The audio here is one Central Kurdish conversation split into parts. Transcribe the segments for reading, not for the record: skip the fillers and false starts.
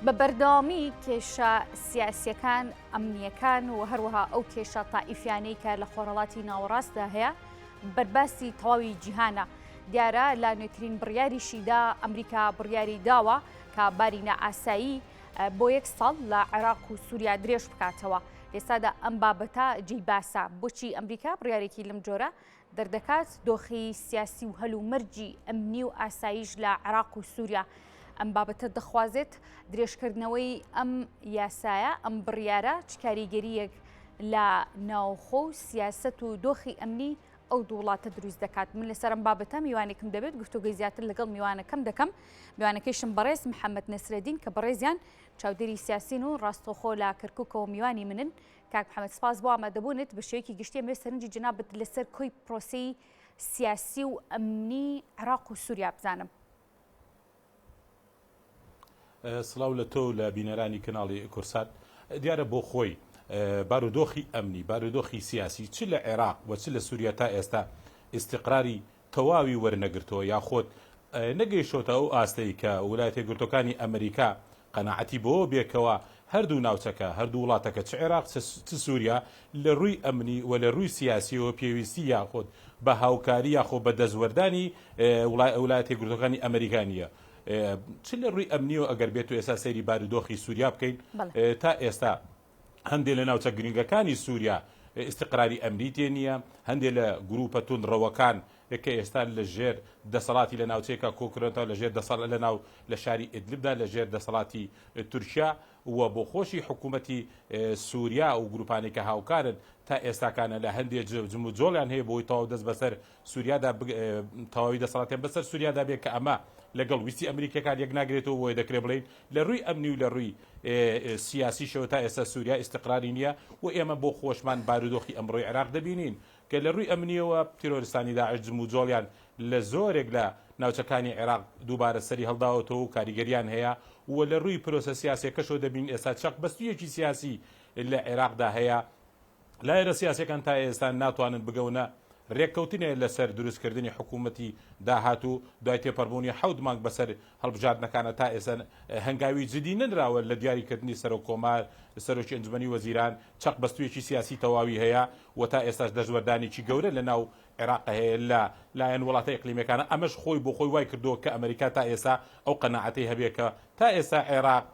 بە بەردەوامی کێشە سیاسیەکان، ئەمنیەکان و هەروەها ئەو کێشە تائیفیانەی کە لە خۆرهەڵاتی ناوەڕاستدا هەیە بەرباسی تەواوی جیهانە. دیارە لە نوێترین بڕیاریشیدا ئەمریکا بڕیاری داوە کە باری نائاسایی بۆ یەک ساڵ لە عێراق و سووریا درێژ بکاتەوە. ئێستادا ئەم بابەتە جێی باسە بۆچی ئەمریکا بڕیارێکی لەم جۆرە دەردەکات دۆخی سیاسی و هەلومەرجی ئەمنی و ئاسایش لە عێراق و سووریا ئەم بابەتە دەخوازێت درێژکردنەوەی ئەم یاسایە ئەم بڕیارە چ کاریگەرییەک لە ناوخۆ و سیاسەت و دۆخی ئەمنی ئەو دوو وڵاتە دروست دەکات من لەسەر ئەم بابەتە میوانێکم دەبێت گفتوگۆی زیاتر لەگەڵ میوانەکەم دەکەم میوانەکەیشم بەڕێز محەممەد نەسرەدین کە بەڕێزیان چاودێری سیاسین و ڕاستەوخۆ لە کەرکووکەوە میوانی منن کاک محەممەد سپاس بۆ ئامادەبوونت بە شێوەیەکی گشتی ئەمەوێت سەرنجی جەنابت لەسەر کۆی پرۆسەی سیاسی و ئەمنی عێراق و سووریا بزانم. سڵاو لە تۆ و لە بینەرانی کەناڵی کورسات. دیارە بۆ خۆی بارودۆخی ئەمنی، بارودۆخی سیاسی چ لە عێراق و چ لە سووریا تا ئێستا ئیستیقراری تەواوی وەرنەگرتووە یاخود نەگەیشتۆتە ئەو ئاستەی کە ولایەتە یەکگرتووەکانی ئەمریکا قەناعەتی بەوە بێ کەوا هەردوو ناوچەکە، هەردوو وڵاتەکە چ عێراق چ سووریا لە رووی ئەمنی و لە رووی سیاسیەوە پێویستی یاخود بە هاوکاری یاخۆ بە دەستوەردانی ولایەتە یەکگرتووەکانی ئەمریکا نییە. چ لە رووی ئەمنیەوە ئەگەر بێتو ئێستا سەیری بارودۆخی سووریا بکەین تا ئێستا هەندێ لە ناوچە گرنگەکانی سووریا ئیستقراری ئەمنی تێ نییە، هەندێ لە گرووپە توندڕەوەکان کە ئێستا لە ژێر دەسەڵاتی لە ناوچەیەکا کۆکرۆنەتەوە لە ژێر دەسەڵ لە ناو لە شاری ئیدلبدا لە ژێر دەسەڵاتی تورکیا و بۆ خۆشی حکوومەتی سووریا و گرووپانەی کە هاوکارن تا ئێستاکانە لە هەندێ جموجۆڵیان هەیە بۆی تەواو دەست بەسەر سوریادا تەواوی دەسەڵاتیان بەسەر سوریادا بێت کە ئەمە لەگەڵ ویستی ئەمریکیەکان یەک ناگرێتەوە بۆیە دەکرێت بڵێین لە رووی ئەمنی و لە رووی سیاسیشەوە تا ئێستا سوریا ئیستقراری نییە و ئێمە بۆ خۆشمان بارودۆخی ئەمڕۆی عێراق دەبینین کە لە رووی ئەمنیەوە تیرۆرستانی داعش جموجۆڵیان لە زۆرێک لە ناوچەکانی عێراق دووبارە سەری هەڵداوەتەوە و کاریگەریان هەیە و لە رووی پرۆسە سیاسیەکەشەوە دەبینین ئێستا چەقبەستوویەکی سیاسی لە عێراقدا هەیە لایەنە سیاسیەکان تا ئێستا ناتوانن بگەونە رێککەوتنێ لەسەر دروستکردنی حکوومەتی داهاتوو، دوای تێپەڕبوونی حەوت مانگ بەسەر هەڵبژاردنەکانە تا ئێستا هەنگاوی جدی نەنراوە لە دیاریکردنی سەرۆک کۆمار، سەرۆکی ئەنجومەنی وەزیران، چەقبەستوویەکی سیاسی تەواوی هەیە و تا ئێستاش دەستوەردانێکی گەورە لە ناو عێراق هەیە لە لایەن وڵاتە ئیقلیمیەکانە، ئەمەش خۆی بۆ خۆی وای کردووە کە ئەمەریکا تا ئێستا ئەو قەناعەتەی هەبێ کە تا ئێستا عێراق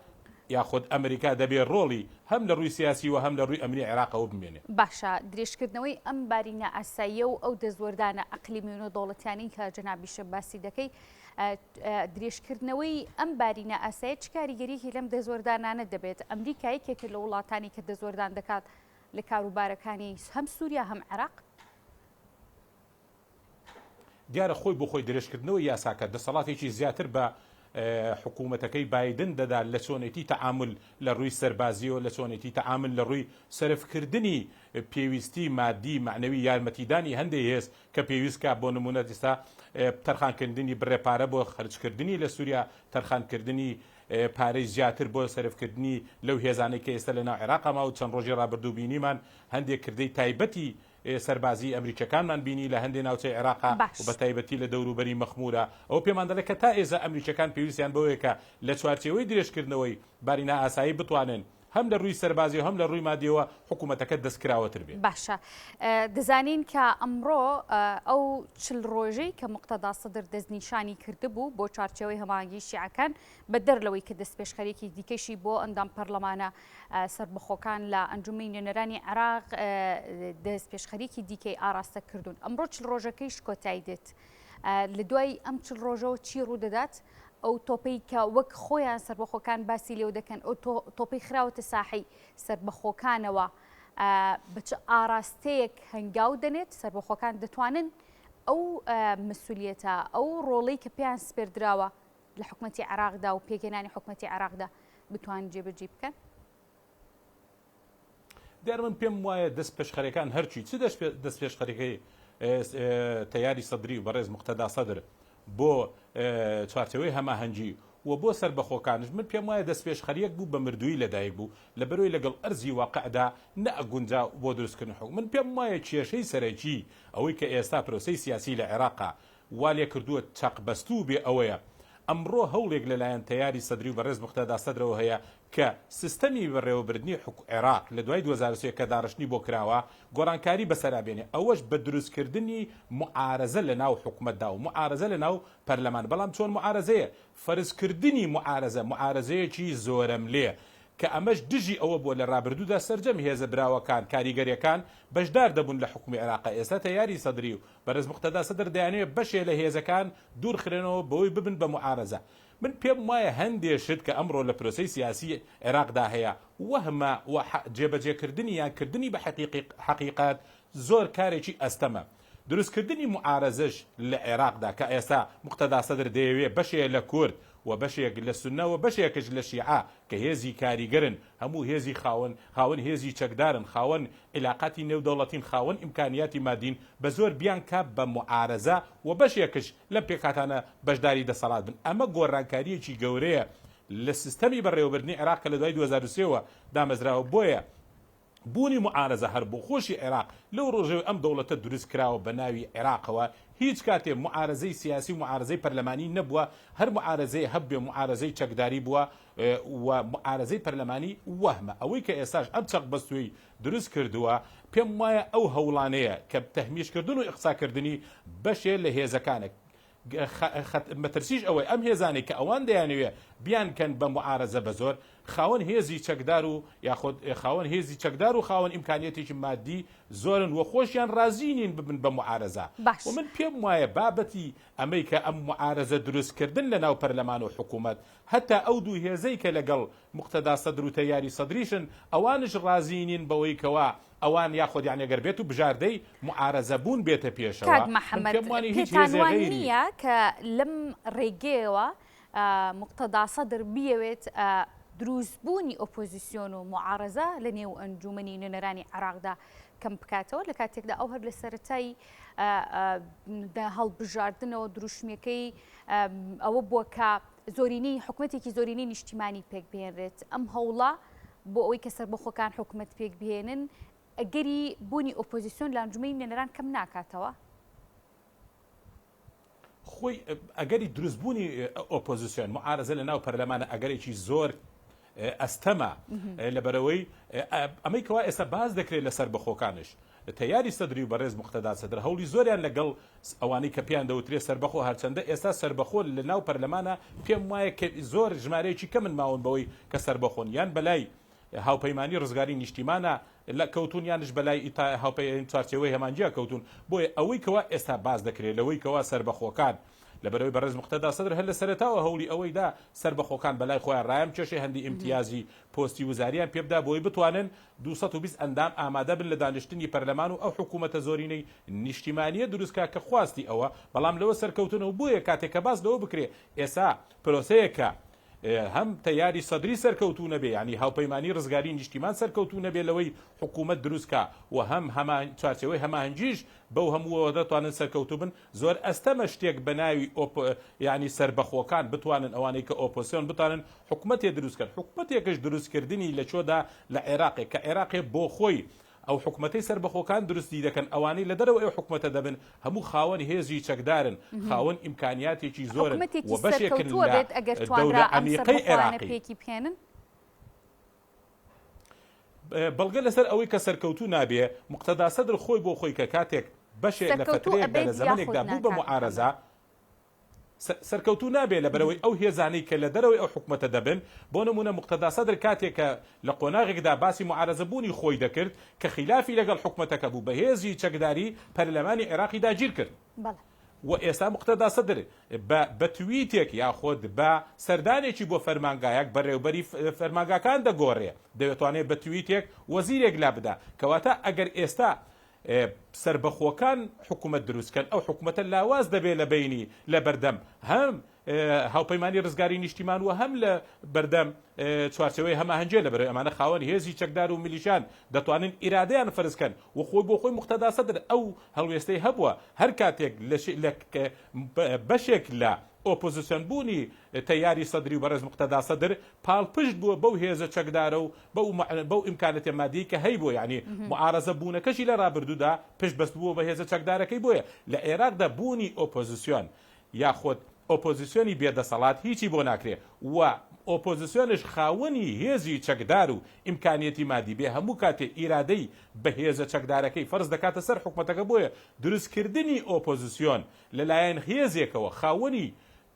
یاخود ئەمریکا دەبێ ڕۆڵی هەم لە ڕووی سیاسی و هەم لە ڕووی ئەمنی عێراقەوە بمێنێ. باشە درێژکردنەوەی ئەم باری نائاساییە و ئەو دەستوەردانە ئەقلیمی و نێودەوڵەتیانەی کە جەنابیشت باسی دەکەی، درێژکردنەوەی ئەم باری نائاسایە چ کاریگەریی لەم دەستوەردانانە دەبێت؟ ئەمریکا یەکێکە لە وڵاتانی کە دەستوەردان دەکات لە کاروبارەکانی هەم سووریا هەم عێراق. دیارە خۆی بۆ خۆی درێژکردنەوەی یاساکە دەسەڵاتێکی زیاتر بە حکوومەتەکەی بایدن دەدا لە چۆنێتی تەعامول لە ڕووی سەربازیەوە لە چۆنێتی تەعامل لە ڕووی سەرفکردنی پێویستی مادی مەعنەوی یارمەتیدانی هەندێ هێز کە پێویست کا بۆ نموونە ئێستا تەرخانکردنی بڕێ پارە بۆ خەرجکردنی لە سووریا تەرخانکردنی پارەی زیاتر بۆ سەرفکردنی لەو هێزانەی کە ئێستا لە ناو عێراقا ماوە چەند ڕۆژی ڕابردوو بینیمان هەندێک کردەی تایبەتی سەربازیی ئەمریکیەکانمان بینی لە هەندێ ناوچەی عێراقا و بە تایبەتی لە دەوروبەری مەخمورە، ئەوە پێمان دەڵێ کە تا ئێستا ئەمریکیەکان پێویستیان بەوەیە کە لە چوارچێوەی درێژکردنەوەی باری نائاسایی بتوانن هەم لە ڕووی سەربازی و هەم لە ڕووی مادیەوە حکوومەتەکە دەستکراوەتر بێ. باشە دەزانین کە ئەمڕۆ ئەو 40 ڕۆژەی کە موقتەدا سەدر دەستنیشانی کردبوو بۆ چوارچێوەی هەماهەنگی شیعەکان بەدەر لەوەی کە دەستپێشخەریی دیکەشی بۆ ئەندام پەرلەمانە سەربەخۆکان لە ئەنجومەی نوێنەرانی عێراق دەستپێشخەریی دیکەی ئاراستە کردوون. ئەمڕۆ 40 ڕۆژەکەیش کۆتایی دێت. لە دوای ئەم 40 ڕۆژەوە چی ڕوودەدات؟ ئەو تۆپەی کە وەک خۆیان سەربەخۆکان باسی لێو دەکەن ئەو تۆپەی خراوەتە ساحەی سەربەخۆکانەوە بە چ ئاراستەیەک هەنگاو دەنێت سەربەخۆکان دەتوانن ئەو مسولیەتە ئەو ڕۆڵەی کە پێیان سپێردراوە لە حکومەتی عێراقدا و پێکهێنانی حکومەتی عێراقدا بتوانن جێبەجێی بکەن؟ دیارە من پێم وایە دەست پێشخەرەکان هەرچی چ دەست پێشخەرەکەی تەیاری سەدری و بەڕێز مقتەدا سەدر بۆ چوارچێوەی هەماهەنگی و بۆ سەربەخۆکانش من پێم وایە دەست پێشخەریەک بوو بە مردووی لەدایک بوو لە بەرەوەی لەگەڵ ئەرزی واقعدا نەئەگونجا بۆ دروستکردنی حکوم من پێم وایە کێشەی سەرەکی ئەوەی کە ئێستا پرۆسەی سیاسی لە عێراقا وا لێکردووە چەقبەستوو بێ ئەوەیە. ئەمڕۆ هەوڵێک لەلایەن تەیاری سەدری و بەڕێز موقتەدا سەدرەوە هەیە کە سیستەمی بەڕێوەبردنی عێراق لە دوای 2003 کە داڕشتنی بۆ کراوە گۆڕانکاری بەسەرا بێنێ ئەوەش بە دروستکردنی موعارەزە لە ناو حکومەتدا و موعارەزە لە ناو پەرلەمان بەڵام چۆن موعارەزەیە فەرزکردنی موعارەزە موعارەزەیەکی زۆرەملێ کە ئەمەش دژی ئەوە بووە لە ڕابردوودا سەرجەم هێزە براوەکان کاریگەرەکان بەشدار دەبوون لە حوکمی عێراقا ئێستا تەیاری سەدری و بەرێز موقتەدا سەدر دەیانەوێت بەشێ لە هێزەکان دوورخرێنەوە بەوەی ببن بە موعارەزە. من پێم وایە هەندێ شت کە ئەمڕۆ لە پرۆسەی سیاسی عێراقدا هەیە وەهمە و جێبەجێکردنی یان کردنی بە حەقیقەت زۆر کارێکی ئەستەمە. دروستکردنی موعارەزەش لە عێراقدا کە ئێستا موقتەدا سەدر دەیەوێ بەشێ لە کورد و بەشێک لە سوننە و بەشێکش لە شیعە کە هێزی کاریگەرن هەموو هێزی خاوەن خاوەن هێزی چەکدارن خاوەن عیلاقاتی نێودەوڵەتین خاوەن ئیمکانیاتی مادین بە زۆر بیانکا بە موعارەزە و بەشێکش لەم پێکهاتانە بەشداری دەسەڵات بن ئەمە گۆرانکاریەکی گەورەیە لە سیستەمی بەڕێوەبردنی عێراق کە لە دوای 2003 وە دامەزراوە بۆیە بوونی موعارەزە هەر بۆ خۆشی عێراق لەو ڕۆژەوەی ئەم دەوڵەتە دروست کراوە بە ناوی عێراقەوە هیچ کاتێ موعارەزەی سیاسی و موعارەزەی پەرلەمانی نەبووە هەر موعارەزەی هەببێ موعارەزەی چەکداری بووە و موعارەزەی پەرلەمانی وەهمە ئەوەی کە ئێستاش ئەم چەقبەستووی دروست کردووە پێم وایە ئەو هەوڵانەیە کە تەهمیشکردن و ئیقساکردنی بەشێ لە هێزەکانە مەترسیش ئەوەی ئەم هێزانەی کە ئەوان دەیانەوێ بیانکەن بە موعارەزە بە زۆر خاوەن هێزی چەکدار و یاخود خاوەن هێزی چەکدار و خاوەن ئیمکانیەتێکی مادی زۆرن و خۆشیان ڕازی نین ببن بە موعارەزە باش. و من پێم وایە بابەتی ئەمەی کە ئەم موعارەزە دروستکردن لە ناو پەرلەمان و حکوومەت هەتا ئەو دوو هێزەی کە لەگەڵ موقتەدا سەدر و تەیاری سەدریشن ئەوانش ڕازی نین بەوەی کەوا ئەوان یاخود یانی گەر بێتو بژاردەی موعارەزە بوون بێتە پێشەوە کاک من محەمەد پێم وانیە هیچ پێتان هێزێ وا غەیری. نییە کە لەم ڕێگەیەوە موقتەدا سەدر بیەوێت دروستبوونی ئۆپۆزیسیۆن و موعارەزە لە نێو ئەنجوومەنی نوێنەرانی عێراقدا کەم بکاتەوە لە کاتێکدا ئەو هەر لە سەرەتای هەڵبژاردنەوە دروشمیەکەی ئەوە بووە کە زۆرینەی حکومەتێکی زۆرینەی نیشتیمانی پێک بهێنرێت ئەم هەوڵە بۆ ئەوەی کە سەربەخۆکان حکومەت پێک بهێنن ئەگەری بوونی ئۆپۆزیسیۆن لە ئەنجومەنی نوێنەران کەم ناکاتەوە؟ خۆی ئەگەری دروستبوونی ئۆپۆزیسیۆن معارەزە لە ناو پەرلەمانە ئەگەرێکی زۆر ئەستەمە لەبەرەوەی ئەمەی کەوا ئێستا باس دەکرێت لە سەربەخۆکانش تەیاری سەدری و بەڕێز موقتەدا سەدر هەوڵی زۆریان لەگەڵ ئەوانەی کە پێیان دەوترێ سەربەخۆ هەرچەندە ئێستا سەربەخۆ لە ناو پەرلەمانە پێم وایە کە زۆر ژمارەیەکی کەمن ماون بەوەی کە سەربەخۆن یان بەلای هاوپەیمانی ڕزگاری نیشتیمانە لە کەوتون یانش بەلای هاوپەیمانی چوارچێوەی هەمانجیا کەوتون بۆیە ئەوەی کەوا ئێستا باس دەکرێت لەوەی کەوا سەربەخۆکان لەبەرئەوەی بەڕێز موقتەدا سەدر هەر لە سەرەتاوە هەوڵی ئەوەی دا سەربەخۆکان بەلای خۆیان ڕایان بکێشێ هەندی ئیمتیازی پۆستی وزاریان پێبدا بۆی بتوانن 220 ئەندام ئامادە بن لە دانیشتنی پەرلەمان و ئەو حکوومەتە زۆرینەی نیشتیمانییە دروست کا کە خواستی ئەوە بەڵام لەوە سەرکەوتن و بۆیە کاتێک کە باس لەوە بکرێ ئێستا پرۆسەیەکە هەم تەیاری سەدری سەرکەوتوو نەبێ یانی هاوپەیمانی ڕزگاری نیشتیمان سەرکەوتوو نەبێ لەوەی حکوومەت دروست کا و هەم چوارچێوەی هەماهەنگیش بەو هەمووەوە دەتوانن سەرکەوتوو بن زۆر ئەستەمە شتێک بە ناوی ئۆپ یانی سەربەخۆکان بتوانن ئەوانەی کە ئۆپۆسیۆن بتوانن حکومەتێ دروست کەن حکومەتێکش دروست کردنی لە چۆدا لە عێراقێ کە عێراقێ بۆ خۆی ئەو حکومەتەی سەربەخۆکان دروستی دەکەن ئەوانەی لە دەرەوە ئەو حکومەتە دەبن هەموو خاوەن هێزی چەکدارن خاوەن ئیمکانیاتێکی زۆرن حکومەتێکی و بەشێکن سەرکەوتووە لە بێت ئەگەر دەولە توانرا ئەم عەمیقەی سەربەخۆیانە عێراقی. پێکی بهێنن؟ بەڵگە لەسەر ئەوەی کە سەرکەوتوو نابێ، موقتەدا سەدر خۆی بۆ خۆی کە کاتێک بەشێ لە سەرکەوتوو فەترەیەکدا ئەبێت لە یاخود زەمەنێکدا نا بوو بە کاک موعارەزە، محەمەد؟ سەرکەوتوو نابێ لەبەرئەوەی ئەو هێزانەی کە لە دەرەوەی ئەو حکومەتە دەبن، بۆ نموونە موقتەدا سەدر کاتێک کە لە قۆناغێکدا باسی موعارەزە بوونی خۆی دەکرد کە خیلافی لەگەڵ حکومەتەکە بوو بە هێزی چەکداری پەرلەمانی عێراقی داگیر کرد. بەڵێ. و ئێستا موقتەدا سەدر بە بە تویتێک یاخود بە سەردانێکی بۆ فەرمانگایەک بەڕێوبەری فەرمانگاکان دەگۆڕێ دەتوانێ بە تویتێک وەزیرێک لابدا کەواتە ئەگەر ئێستا سەربەخۆکان حکومەت دروست کەن ئەو حکومەتە لاواز دەبێ لە بەینی لە بەردەم هەم هاوپەیمانی ڕزگاری نیشتیمان و هەم لە بەردەم چوارچێوەی هەماهەنگیە لەبەرئەوەی ئەمانە خاوەن هێزی چەکدار و میلیشیان دەتوانن ئیرادەیان فەرز کەن و خۆی بۆ خۆی موقتەدا سەدر ئەو هەڵوێستەی هەبووە هەر کاتێک لە بەشێک لە ئۆپۆزسیۆن بوونی تەیاری سەدری و بەڕێز موقتەدا سەدر پاڵپشت بووە بەو هێزە چەکدارە و بەو ئیمکانەتە مادیەی کە هەیبووە یانی موعارەزە بوونەکەشی لە ڕابردوودا پشت بەستبووە بە هێزە چەکدارەکەی بۆیە لە عێراقدا بوونی ئۆپۆزسیۆن یاخود ئۆپۆزیسیۆنی بێ دەسەڵات هیچی بۆ ناکرێ و ئۆپۆزیسیۆنش خاوەنی هێزی چەکدار و ئیمکانیەتی مادی بێ هەموو کاتێ ئیرادەی بە هێزە چەکدارەکەی فەرز دەکاتە سەر حکومەتەکە بۆیە دروستکردنی ئۆپۆزیسیۆن لەلایەن هێزێکەوە خاوەنی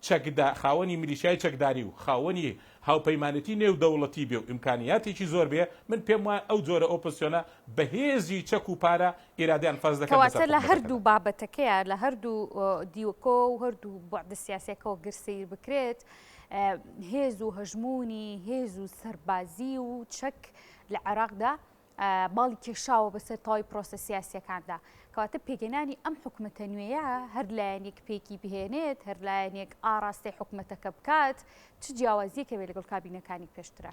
چەکدا خاوەنی میلیشیای چەکداری و خاوەنی هاوپەیمانێتی نێودەوڵەتی بێ و ئیمکانیاتێکی زۆر بێ، من پێم وایە ئەو جۆرە ئۆپۆزسیۆنە بە هێزی چەک و پارە ئیرادەیان فەرز دەکەن بەسەر کەواتە لە حکومەتەکەدا. هەردوو بابەتەکەیا، لە هەردوو دیوەکەوە و هەردوو بوعدە سیاسیەکەوە گەر سەیر بکرێت، هێز و هەژموونی هێز و سەربازی و چەک لە عێراقدا باڵی کێشاوە بەسەر تەواوی پرۆسە سیاسیەکاندا. کەواتە پێکهێنانی ئەم حکومەتە نوێیە هەر لایەنێک پێکی بهێنێت، هەر لایەنێک ئاڕاستەی حکومەتەکە بکات، چ جیاوازیەک هەبێت لەگەڵ کابینەکانی پێشترا؟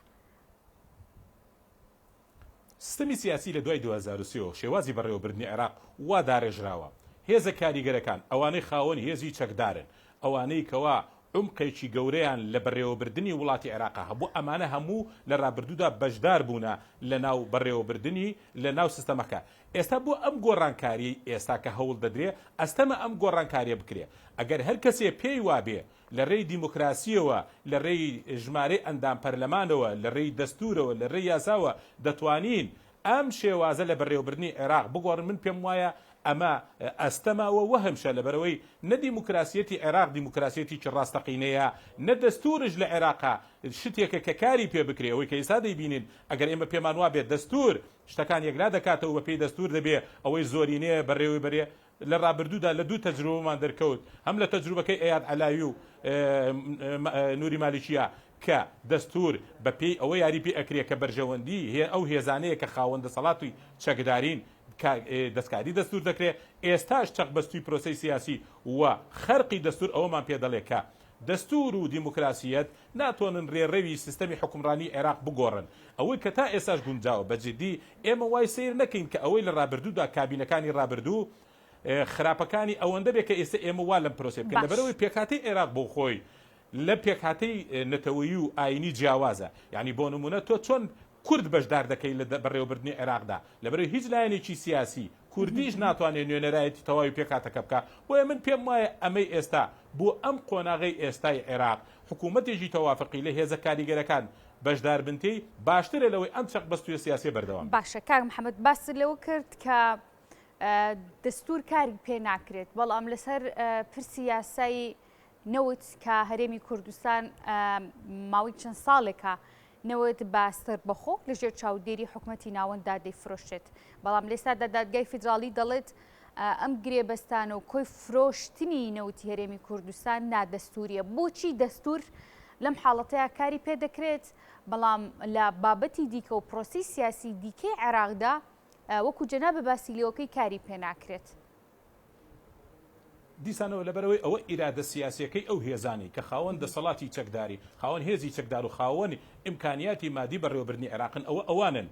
سیستەمی سیاسی لە دوای 2003 ەوە شێوازی بەڕێوەبردنی عێراق وا دارێژراوە، هێزە کاریگەرەکان، ئەوانەی خاوەن هێزی چەکدارن، ئەوانەی کەوا عومقێکی گەورەیان لە بەڕێوەبردنی وڵاتی عێراقا هەبوو، ئەمانە هەموو لە رابردوودا بەشدار بوونە لە ناو بەڕێوەبردنی لە ناو سیستەمەکە. ئێستا بۆ ئەم گۆڕانکاریەی ئێستا کە هەوڵ دەدرێ، ئەستەمە ئەم گۆڕانکاریە بکرێ. ئەگەر هەر کەسێ پێی وابێ لە رێی دیموکراسیەوە، لە رێی ژمارەی ئەندام پەرلەمانەوە، لە رێی دەستوورەوە، لە رێی یاساوە دەتوانین ئەم شێوازە لە بەڕێوەبردنی عێراق بگۆڕن، من پێم وایە ئەمە ئەستەمە و وەهمشە، لەبەرئەوەی نە دیموکراسیەتی عێراق دیموکراسیەتێکی ڕاستەقینەیە، نە دەستوورش لە عێراقا شتێکە کە کاری پێ بکرێ، ئەوەی کە ئێستا دەیبینین ئەگەر ئێمە پێمان وابێت دەستوور شتەکان یەکلا دەکاتەوە بەپێی دەستوور دەبێ ئەوەی زۆرینەیە بەڕێوەی بەرێ، لە ڕابردوودا لە دوو تەجروبەمان دەرکەوت، هەم لە تەجروبەکەی ئەیاد عەلاوی و نوری مالیکییە کە دەستوور بە پێی ئەوە یاری پێ ئەکرێ کە بەرژەوەندی ئەو هێزانەیە کە خاوەن دەسەڵاتی چەکدارین دەستکاری دەستوور دەکرێ، ئێستاش چەقبەستووی پرۆسەی سیاسی و خەرقی دەستوور ئەوەمان پێ دەڵێ کە دەستوور و دیموکراسییەت ناتوانن رێڕەوی سیستەمی حوکمڕانیی عێراق بگۆڕن. ئەوەی کە تا ئێستاش گونجاوە، بە جیددی ئێمە وای سەیر نەکەین کە ئەوەی لە رابردوودا کابینەکانی رابردوو خراپەکانی ئەوەندە بێ کە ئێستا ئێمە وا لەم پرۆسەیە بکەین. لەبەرئەوەی پێکهاتەی عێراق بۆ خۆی لە پێکهاتەی نەتەوەیی و ئایینی جیاوازە. یانی بۆ نموونە تۆ چۆن کورد بەشدار دەکەی لە بەڕێوەبردنی عێراقدا؟ لەبەرئەوەی هیچ لایەنێکی سیاسی کوردیش ناتوانێت نوێنەرایەتی تەواوی پێکهاتەکە بکات، بۆیە من پێم وایە ئەمەی ئێستا بۆ ئەم قۆناغەی ئێستای عێراق حکوومەتێکی تەوافقی لە هێزە کاریگەرەکان بەشداربن تێی باشترە لەوەی ئەم چەقبەستوویە سیاسیە بەردەوام بێت. باشە کاک محەمەد باست لەوە کرد کە دەستوور کاری پێ ناکرێت، بەڵام لەسەر پرسی یاسای نەوت کە هەرێمی کوردستان ماوەی چەند ساڵێکە نەوت بە سەربەخۆ لەژێر چاودێری حکومەتی ناوەنددا دەیفرۆشێت، بەڵام لەئێستادا دادگای فیدراڵی دەڵێت ئەم گرێبەستانە و کۆی فرۆشتنی نەوتی هەرێمی کوردستان نادەستوریە. بۆچی دەستور لەم حاڵەتەیا کاری پێدەکرێت، بەڵام لە بابەتی دیکە و پرۆسەی سیاسی دیکەی عێراقدا وەکو جەنابت باسی لێوەکەی کاری پێناکرێت؟ دیسانەوە لەبەرئەوەی ئەوە ئیرادە سیاسیەکەی ئەو هێزانەی کە خاوەن دەسەڵاتی چەکداری، خاوەن هێزی چەکدار و خاوەن ئیمکانیاتی مادی بەڕێوەبردنی عێراقن ئەوە ئەوانن.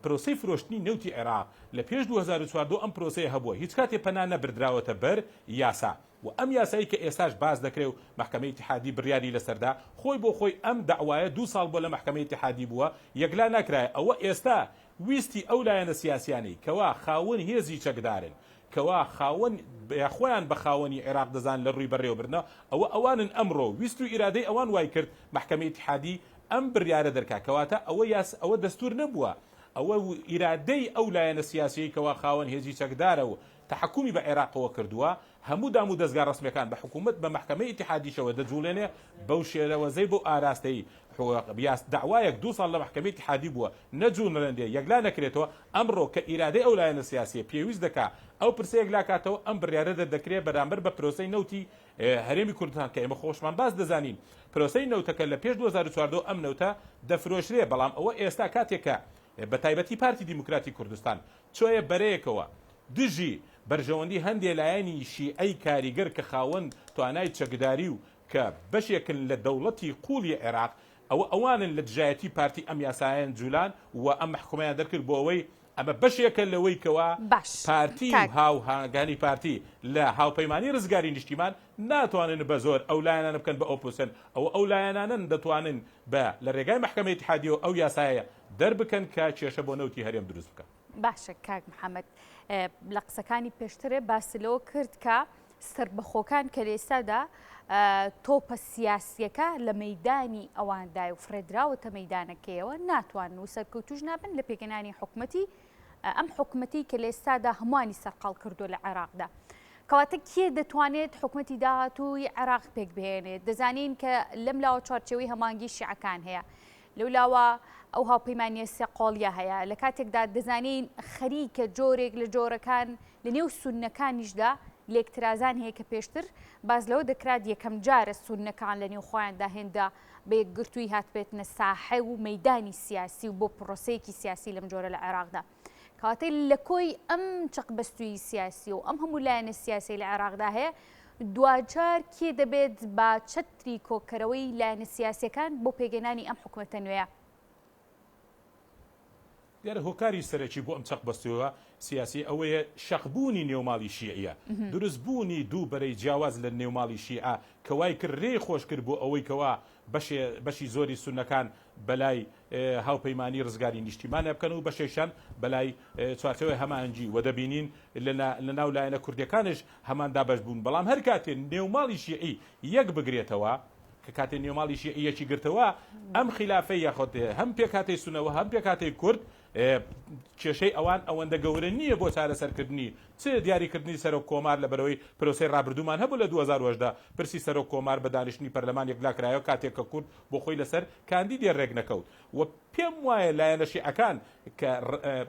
پرۆسەی فرۆشتنی نەوتی عێراق لە پێش 2014 ئەم پرۆسەیە هەبووە هیچ کاتێ پەنا نەبردراوەتە بەر یاسا و ئەم یاسایی کە ئێستاش باس دەکرێ و مەحکەمەی ئیتیحادی بڕیاری لەسەردا خۆی بۆ خۆی ئەم دەعوایە دوو ساڵ بووە لە مەحکەمەی ئیتیحادی بووە یەکلا ناکرایە ئەوە ئێستا ویستی ئەو لایەنە سیاسیانەی کەوا خاوەن هێزی چەکدارن کەوا خاوەن یا خۆیان بە خاوەنی عێراق دەزانن لە ڕووی بەڕێوەبردنەوە، ئەوە ئەوانن ئەمڕۆ ویست و ئیرادەی ئەوان وای کرد مەحکەمەی ئیتیحادی ئەم بڕیارە دەرکا، کەواتە ئەوە یاس ئەوە دەستوور نەبووە، ئەوە ئیرادەی ئەو لایەنە سیاسیەی کەوا خاوەن هێزی چەکدارە و تەحەکومی بە عێراقەوە کردووە، هەموو دام و دەزگا ڕەسمیەکان بە حکوومەت بە مەحکەمەی ئیتیحادیشەوە دەجوڵێنێ بەو شێوەزەی بەو ئاراستەی یاس دەعوایەک دوو ساڵ لە مەحکەمەی ئیتیحادی بووە نەجوڵێنرێ یەکلا نەکرێتەوە ئەمڕۆ کە ئیرادەی ئەو لایەنە سیاسیە پێویست دەکا ئەو پرسە یەکلا کاتەوە ئەم بڕیارە دەردەکرێ بەرامبەر بە پرۆسەی نەوتی هەرێمی کوردستان کە ئێمە خۆشمان باس دەزانین پرۆسەی نەوتەکە لە پێش 2014 ئەم نەوتە دەفرۆشرێ بەڵام ئەوە ئێستا کاتێک کە بە تایبەتی پارتی دیموکراتی کوردستان چۆیە بەرەیەکەوە دژی بەرژەوەندی هەندێ لایەنی شیعەی کاریگەر کە خاوەن توانای چەکداری و کە بەشێکن لە دەوڵەتی قوڵی عێراق، ئەوە ئەوانن لە دژایەتی پارتی ئەم یاسایەیان جولان و ئەم مەحکومەیان دەرکرد بۆ ئەوەی ئەمە بەشێکە لەوەی کەوا باش پارتی و کاک. هاوهاگانی پارتی لە هاوپەیمانی رزگاری نیشتیمان ناتوانن بە زۆر ئەو لایەنانە بکەن بە ئۆپۆزسیۆن، ئەوە ئەو لایەنانەن دەتوانن بە لە رێگای مەحکەمەی ئیتیحادیەوە ئەو یاسایە دەربکەن کە کێشە بۆ نەوتی هەرێم دروست بکا. باشە کاک محەمەد لە قسەکانی پێشترێ باست لەوە کرد کە سەربەخۆکان کە لە ئێستادا تۆپە سیاسیەکە لە مەیدانی ئەواندای و فڕێدراوەتە مەیدانەکەیەوە ناتوانن و سەرکەوتوش نابن لە پێکهێنانی حکومەتی ئەم حکومەتی کە لە ئێستادا هەمووانی سەرقاڵ کردووە لە عێراقدا. کەواتە کێ دەتوانێت حکومەتی داهاتووی عێراق پێک بهێنێت؟ دەزانین کە لەم لاوە چوارچێوەی هەماهەنگی شیعەکان هەیە، لەو لاوە ئەو هاوپەیمانییە سێقۆڵییە هەیە، لە کاتێکدا دەزانین خەریکە جۆرێک لە جۆرەکان لە نێو سوننەکانیشدا لێکترازان هەیە کە پێشتر باس لەوە دەکرات یەکەم جارە سوننەکان لە نێو خۆیاندا هێندە بە یەکگرتوویی هاتبێتنە ساحە و مەیدانی سیاسی و بۆ پرۆسەیەکی سیاسی لەم جۆرە لە عێراقدا. کەواتە لە کۆی ئەم چەقبەستوویی سیاسی و ئەم هەموو لایەنە سیاسیەی لە عێراقدا هەیە، دواجار کێ دەبێت بە چەتری کۆکەرەوەی لایەنە سیاسیەکان بۆ پێکهێنانی ئەم حکومەتە نوێیە؟ دیارە هۆکاری سەرەکی بۆ ئەم چەقبەستووە سیاسیە ئەوەیە شەقبوونی نێوماڵی شیعیە، دروستبوونی دوو بەرەی جیاواز لە نێوماڵی شیعە کە وای کرد رێی خۆش کرد بۆ ئەوەی کەوا بەشێ بەشی زۆری سوننەکان بەلای هاوپەیمانی رزگاری نیشتیمانە بکەن و بەشێکیان بەلای چوارچێوەی هەماهەنگی و دەبینین لە ناو لایەنە کوردیەکانش هەمان دابەش بوون بەڵام هەر کاتێ نێوماڵی شیعی یەک بگرێتەوە کە کاتێ نێوماڵی شیعی یەکی گرتەوە ئەم خیلافەی یاخود هەم پێکهاتەی سوننە و هەم پێکهاتەی کورد کێشەی ئەوان ئەوەندە گەورە نییە بۆ چارەسەرکردنی چ دیاریکردنی سەرۆک کۆمار لەبەرئەوەی پرۆسەی ڕابردوومان هەبوو لە 2018 پرسی سەرۆک کۆمار بە دانیشتنی پەرلەمان یەکلاکرایەوە کاتێک کە کورد بۆ خۆی لەسەر کاندیدێ رێکنەکەوت و پێم وایە لایەنە شیعەکان کە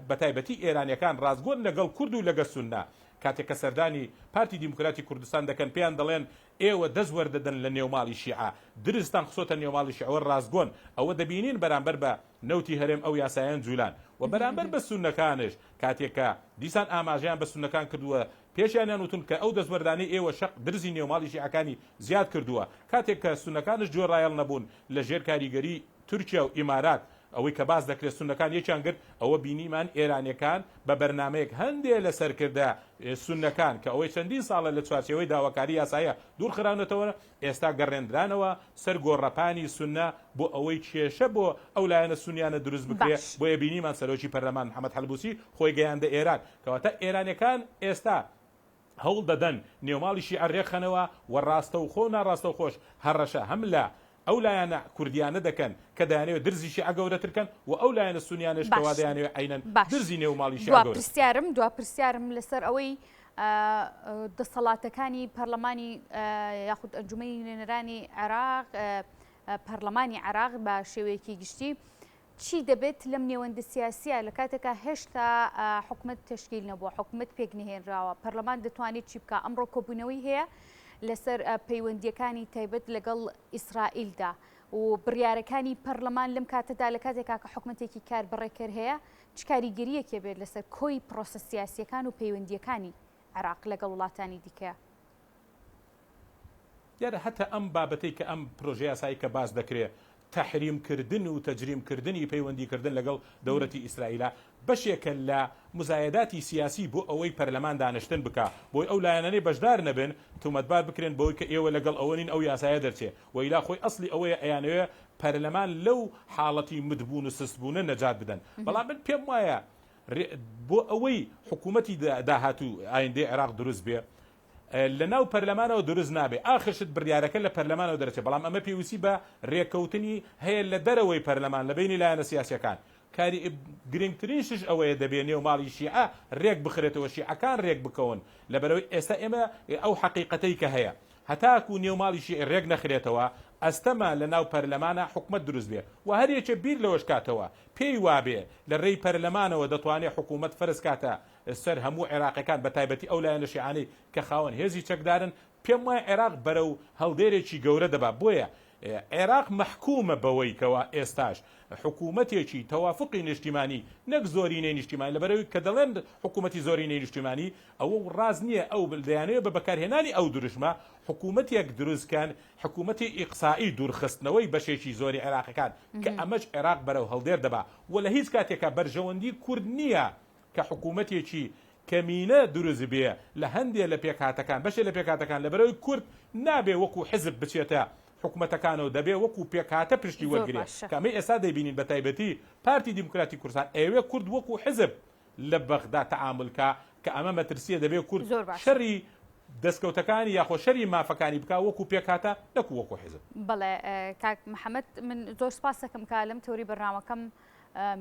بەتایبەتی ئێرانیەکان ڕاستگۆن لەگەڵ کورد و لەگە سوننە کاتێک کە سەردانی پارتی دیموکراتی کوردستان دەکەن پێیان دەڵێن ئێوە دەست وەردەدەن لە نێوماڵی شیعە درزتان خسۆتە نێوماڵی شیعەوە ڕاستگۆن ئەوە دەبینین بەرامبەر بە نەوتی هەرێم ئەو یاسایەن جولان و بەرامبەر بە سوننەکانش کاتێک کە دیسان ئاماژەیان بە سوننەکان کردووە پێشیانیان وتون کە ئەو دەستوەردانەی ئێوە شەق درزی نێوماڵی شیعەکانی زیاد کردووە کاتێک کە سوننەکانش گوێڕایەڵ نەبوون لە ژێر کاریگەری تورکیا و ئیمارات ئەوەی کە باس دەکرێت سوننەکان یەکیان گرت ئەوە بینیمان ئێرانیەکان بە بەرنامەیەک هەندێ لە سەرکردە سوننەکان کە ئەوەی چەندین ساڵە لە چوارچێوەی داواکاری یاساییە دوورخراونەتەوە ئێستا گەڕێندرانەوە سەر گۆڕەپانی سوننە بۆ ئەوەی کێشە بۆ ئەو لایەنە سونیانە دروست بکرێ باش. بۆیە بینیمان سەرۆکی پەرلەمان محەمەد حەلبوسی خۆی گەیاندە ئێران کەواتە ئێرانیەکان ئێستا هەوڵ دەدەن نێوماڵی شیعە رێکخەنەوە و راستەوخۆ و ناڕاستەوخۆش هەڕەشە هەم لە ئەو لایەنە کوردیانە دەکەن کە دەیانەوێت درزی شیعە گەورەتر کەن و ئەو لایەنە سونیانەش کەوا باش دەیانەوێت عەینەن باش درزی نێو ماڵی شیعە دوا گەورەتر کەن. پرسیارم دوا پرسیارم لەسەر ئەوەی دەسەڵاتەکانی پەرلەمانی یاخود ئەنجومەنی نوێنەرانی عێراق پەرلەمانی عێراق بە شێوەیەکی گشتی چی دەبێت لەم نێوەندە سیاسیە لە کاتێکا هێشتا حکومەت تەشکیل نەبووە حکومەت پێک نهێنراوە پەرلەمان دەتوانێت چی بکە ئەمڕۆ کۆبوونەوەی هەیە لەسەر پەیوەندیەکانی تایبەت لەگەڵ ئیسرائیلدا و بڕیارەکانی پەرلەمان لەم کاتەدا لە کاتێکا کە حکومەتێکی کار بەڕێکەر هەیە چ کاریگەرییەکی بێت لەسەر کۆی پرۆسە سیاسییەکان و پەیوەندییەکانی عێراق لەگەڵ وڵاتانی دیکە؟ دیارە هەتا ئەم بابەتەی کە ئەم پرۆژە یاسایی کە باس دەکرێ تەحریم کردن و تەجریم کردنی پەیوەندی کردن لەگەڵ دەورەتی ئیسرائیلە بەشێکە لە موزایەداتی سیاسی بۆ ئەوەی پەرلەمان دانشتن بکا بۆی ئەو لایەنانەی بەشدار نەبن تومەتبار بکرێن بەوەی کە ئێوە لەگەڵ ئەوە نین ئەو یاسایە دەرچێ وەیلا خۆی ئەسڵی ئەوەیە ئەیانەوێ پەرلەمان لەو حاڵەتی متبوون و سستبوونە نەجات بدەن بەڵام من پێم وایە بۆ ئەوەی حکوومەتی داهاتوو ئایندەی عێراق دروست بێ لە ناو پەرلەمانەوە دروست نابێ ئاخر شت بڕیارەکە لە پەرلەمانەوە دەرەچێ بەڵام ئەمە پێویستی بە رێککەوتنی هەیە لە دەرەوەی پەرلەمان لە بەینی لایەنە سیاسیەکان کاری گرنگترین شش ئەوەیە دەبێ نێو ماڵی شیعە رێک بخرێتەوە شیعەکان رێک بکەون لەبەرئەوەی ئێستا ئێمە ئەو حەقیقەتەی کە هەیە هەتاکو نێو ماڵی شیعی رێک نەخرێتەوە ئەستەمە لە ناو پەرلەمانا حکومەت دروست بێ وە هەر یەکێ بیر لەوەش کاتەوە پێی وابێ لە رێی پەرلەمانەوە دەتوانێ حکومەت فەرز کاتە سەر هەموو عێراقیەکان بە تایبەتی ئەو لایەنە شیعانەی کە خاوەن هێزی چەکدارن پێم وایە عێراق بەرەو هەڵدێرێکی گەورە دەبا بۆیە عێراق مەحکومە بەوەی کەوا ئێستاش حکومەتێکی تەوافقی نیشتیمانی نەک زۆرینەی نیشتیمانی لەبەرئەوەی کە دەڵێن حکومەتی زۆرینەی نیشتیمانی ئەوە ڕاست نییە ئەو دەیانەوێت بە بەکارهێنانی ئەو دروشمە حکومەتێک دروست کەن حکومەتی ئیقسائی دوورخستنەوەی بەشێکی زۆری عێراقەکان کە ئەمەش عێراق بەرەو هەڵدێر دەبا و لە هیچ کاتێکا بەرژەوەندی کورد نییە کە حکوومەتێکی کەمینە دروست بێ لە هەندێ لە پێکهاتەکان، بەشێ لە پێکهاتەکان لەبەرئەوەی کورد نابێ وەکوو حزب بچێتە حکومەتەکانەوە دەبێ وەکوو پێکهاتە پشتی زۆر وەرگرێ باشە. کە ئەمەی ئێستا دەیبینین بە تایبەتی پارتی دیموکراتی کوردستان ئەیەوێ کورد وەکوو حزب لە بەغدا تەعامول کا کە ئەمە مەترسیە دەبێ کورد زۆر باشە. شەری. دەستکەوتەکانی یاخۆ شەری مافەکانی بکا وەکو پێکهاتە نەکو وەکو حیزب. بەڵێ کاک محەمەد من زۆر سپاستەکەم کە لەم تەوەری بەرنامەکەم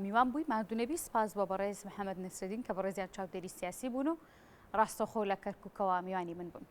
میوان بووی ماندوو نەبی سپاس بۆ بەڕێز محەمەد نەسرەدین کە بەڕێزیان چاودێری سیاسی بوون و ڕاستەوخۆ لە کەرکوکەوە میوانی من بوون.